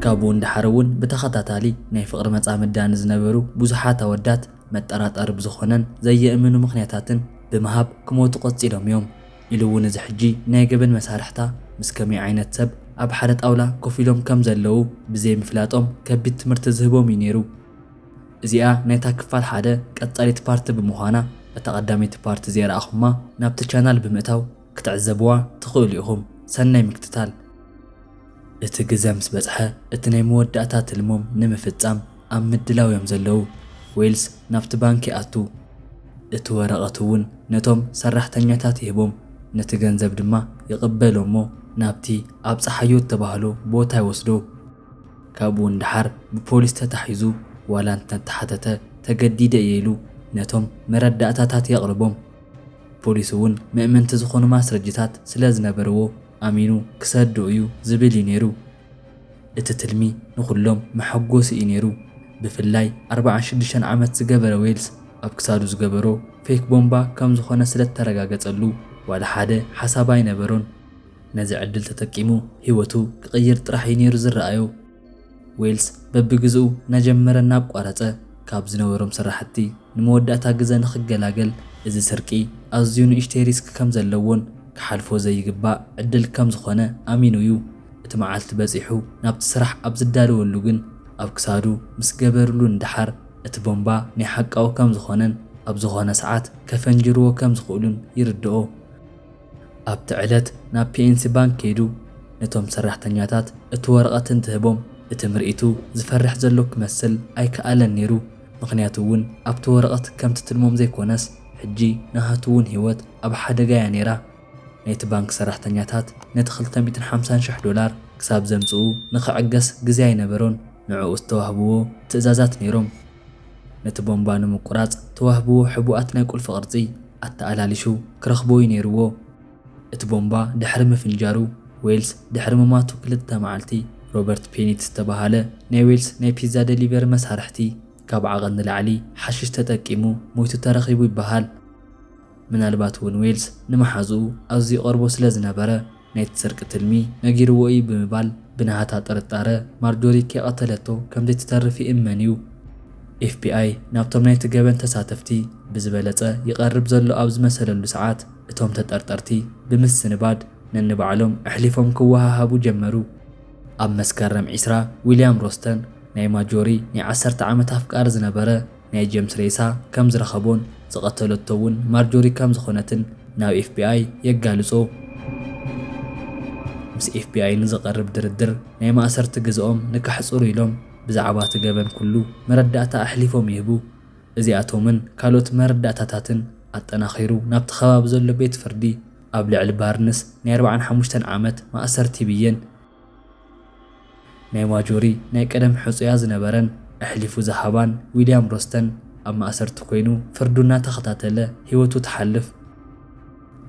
ካብኡ ንደሓር እውን ብተኸታታሊ ናይ ፍቕሪ መጻምዳ ንዝነበሩ ብዙሓት ኣወዳት መጠራጠሪ ብዝኾነን ዘየእምኑ ምኽንያታትን ብምሃብ ክሞቱ ቀጺሎም እዮም። ኢሉ እውን እዚ ሕጂ ናይ ገበን መሳርሕታ ምስ ከመይ ዓይነት ሰብ ኣብ ሓደ ጣውላ ኮፍ ኢሎም ከም ዘለዉ ብዘይምፍላጦም ከቢድ ትምህርቲ ዝህቦም እዩ ነይሩ። እዚኣ ናይታ ክፋል ሓደ ቀጻሊት ፓርቲ ብምዃና፣ እታ ቀዳመይቲ ፓርቲ ዘይረኣኹማ ናብቲ ቻናል ብምእታው ክትዕዘብዋ ትኽእሉ ኢኹም። ሰናይ ምክትታል። እቲ ግዘ ምስ በጽሐ፣ እቲ ናይ መወዳእታ ትልሞም ንምፍጻም ኣብ ምድላው እዮም ዘለዉ። ዌልስ ናብቲ ባንክ ይኣቱ። እቲ ወረቐት እውን ነቶም ሰራሕተኛታት ይህቦም። ነቲ ገንዘብ ድማ ይቕበሎ እሞ ናብቲ ኣብ ጸሓዮ እተባህሎ ቦታ ይወስዶ። ካብኡ ንደሓር ብፖሊስ ተታሒዙ፣ ዋላ እንተተሓተተ ተገዲደ እየ ኢሉ ነቶም መረዳእታታት የቕርቦም። ፖሊስ እውን መእመንቲ ዝኾኑ ማስረጅታት ስለ ዝነበርዎ ኣሚኑ ክሰዶ እዩ ዝብል እዩ ነይሩ። እቲ ትልሚ ንኹሎም መሐጎሲ እዩ ነይሩ። ብፍላይ ኣርባዓን ሽዱሽተን ዓመት ዝገበረ ዌልስ ኣብ ክሳዱ ዝገበሮ ፌክ ቦምባ ከም ዝኾነ ስለ እተረጋገጸሉ ዋላ ሓደ ሓሳብ ኣይነበሮን። ነዚ ዕድል ተጠቂሙ ህይወቱ ክቕይር ጥራሕ እዩ ነይሩ ዝረኣዮ። ዌልስ በብግዝኡ እናጀመረ እናቋረጸ ካብ ዝነበሮም ስራሕቲ ንመወዳእታ ግዘ ንኽገላገል፣ እዚ ስርቂ ኣዝዩ ንእሽተይ ሪስክ ከም ዘለዎን ክሓልፎ ዘይግባእ ዕድል ከም ዝኾነ ኣሚኑ እዩ። እቲ መዓልቲ በጺሑ ናብቲ ስራሕ ኣብ ዝዳለወሉ ግን፣ ኣብ ክሳዱ ምስ ገበርሉ ንደሓር እቲ ቦምባ ናይ ሓቃዊ ከም ዝኾነን ኣብ ዝኾነ ሰዓት ከፈንጅርዎ ከም ዝኽእሉን ይርድኦ። ኣብቲ ዕለት ናብ ፒ ኤን ሲ ባንክ ከይዱ ነቶም ሰራሕተኛታት እቲ ወረቐት እንትህቦም፣ እቲ ምርኢቱ ዝፈርሕ ዘሎ ክመስል ኣይከኣለን ነይሩ። ምኽንያቱ እውን ኣብቲ ወረቐት ከምቲ ትልሞም ዘይኮነስ፣ ሕጂ ናሃቱ እውን ህይወት ኣብ ሓደጋ እያ ነይራ። ናይቲ ባንክ ሰራሕተኛታት ነቲ ክልተ ሚእትን ሓምሳን ሽሕ ዶላር ክሳብ ዘምጽኡ ንኽዕገስ ግዜ ኣይነበሮን። ንዕኡ ዝተዋህብዎ ትእዛዛት ነይሮም። ነቲ ቦምባ ንምቁራጽ ተዋህብዎ ሕቡኣት ናይ ቁልፊ ቅርጺ ኣተኣላሊሹ ክረኽቦ እዩ ነይርዎ። እቲ ቦምባ ድሕሪ ምፍንጃሩ፣ ዌልስ ድሕሪ ምማቱ ክልተ መዓልቲ፣ ሮበርት ፔኒት ዝተባህለ ናይ ዌልስ ናይ ፒዛ ደሊቨሪ መሳርሕቲ ካብ ዓቐን ንላዕሊ ሓሽሽ ተጠቂሙ ሞይቱ ተረኺቡ ይበሃል። ምናልባት እውን ዌልስ ንመሓዝኡ ኣዝዩ ይቐርቦ ስለ ዝነበረ፣ ናይቲ ስርቂ ትልሚ ነጊርዎ እዩ ብምባል፣ ብናሃታ ጥርጣረ ማርጆሪ ከይቐተለቶ ከም ዘይትተርፍ ይእመን እዩ። ኤፍ ቢ ኣይ ናብቶም ናይቲ ገበን ተሳተፍቲ ብዝበለጸ ይቐርብ ዘሎ ኣብ ዝመሰለሉ ሰዓት፣ እቶም ተጠርጠርቲ ብምስንባድ ነንባዕሎም ኣሕሊፎም ክወሃሃቡ ጀመሩ። ኣብ መስከረም ዒስራ፣ ዊልያም ሮስተን፣ ናይ ማጆሪ ናይ ዓሰርተ ዓመት ኣፍቃሪ ዝነበረ፣ ናይ ጀምስ ሬሳ ከም ዝረኸቦን ዝቐተለቶ እውን ማርጆሪ ከም ዝኾነትን ናብ ኤፍ ቢ ኣይ የጋልጾ። ምስ ኤፍ ቢ ኣይ ንዝቐርብ ድርድር፣ ናይ ማእሰርቲ ግዝኦም ንከሕጽሩ ኢሎም ብዛዕባ እቲ ገበን ኩሉ መረዳእታ ኣሕሊፎም ይህቡ። እዚኣቶምን ካልኦት መረዳእታታትን ኣጠናኺሩ ናብቲ ከባቢ ዘሎ ቤት ፍርዲ ኣብ ልዕሊ ባርንስ ናይ ኣርባዓን ሓሙሽተን ዓመት ማእሰርቲ ይብየን። ናይ ማጆሪ ናይ ቀደም ሕጹያ ዝነበረን ኣሕሊፉ ዝሃባን ዊልያም ሮስተን ኣብ ማእሰርቲ ኮይኑ ፍርዱ እናተኸታተለ ህይወቱ ትሓልፍ።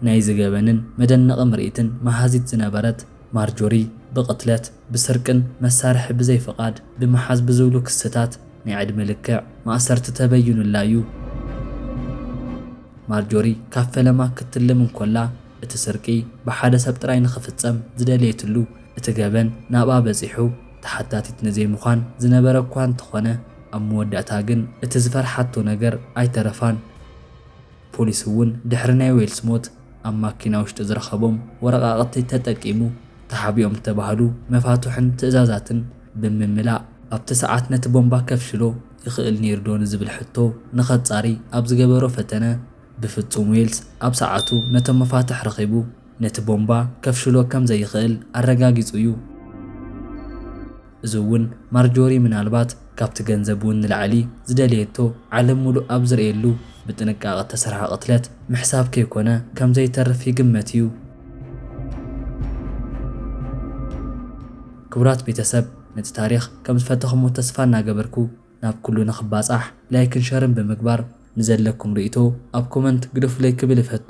ናይዚ ገበንን መደነቒ ምርኢትን መሃዚት ዝነበረት ማርጆሪ፣ ብቕትለት፣ ብስርቅን መሳርሒ ብዘይ ፍቓድ ብምሓዝ ብዝብሉ ክስታት ናይ ዕድመ ልክዕ ማእሰርቲ ተበይኑላ እዩ። ማርጆሪ ካብ ፈለማ ክትልም እንኮላ፣ እቲ ስርቂ ብሓደ ሰብ ጥራይ ንኽፍጸም ዝደለየትሉ፣ እቲ ገበን ናብኣ በጺሑ ተሓታቲት ንዘይምዃን ዝነበረ እኳ እንተኾነ፣ ኣብ መወዳእታ ግን እቲ ዝፈርሓቶ ነገር ኣይተረፋን። ፖሊስ እውን ድሕሪ ናይ ዌልስ ሞት ኣብ ማኪና ውሽጢ ዝረኸቦም ወረቓቕቲ ተጠቂሙ፣ ተሓቢኦም ዝተባህሉ መፋትሑን ትእዛዛትን ብምምላእ፣ ኣብቲ ሰዓት ነቲ ቦምባ ከፍሽሎ ይኽእል ነይሩ ዶ ንዝብል ሕቶ ንኸጻሪ ኣብ ዝገበሮ ፈተነ፣ ብፍጹም ዌልስ ኣብ ሰዓቱ ነቶም መፋትሕ ረኺቡ፣ ነቲ ቦምባ ከፍሽሎ ከም ዘይኽእል ኣረጋጊጹ እዩ። እዚ እውን ማርጆሪ ምናልባት ካብቲ ገንዘብ እውን ንላዕሊ ዝደለየቶ ዓለም ምሉእ ኣብ ዝርእየሉ ብጥንቃቐ እተሰርሐ ቅትለት ምሕሳብ ከይኮነ ከም ዘይተርፍ ይግመት እዩ። ክቡራት ቤተሰብ፣ ነቲ ታሪኽ ከም ዝፈተኹሞ ተስፋ እናገበርኩ፣ ናብ ኩሉ ንኽባጻሕ ላይክን ሸርን ብምግባር፣ ንዘለኩም ርእይቶ ኣብ ኮመንት ግደፉለይ ክብል እፈቱ።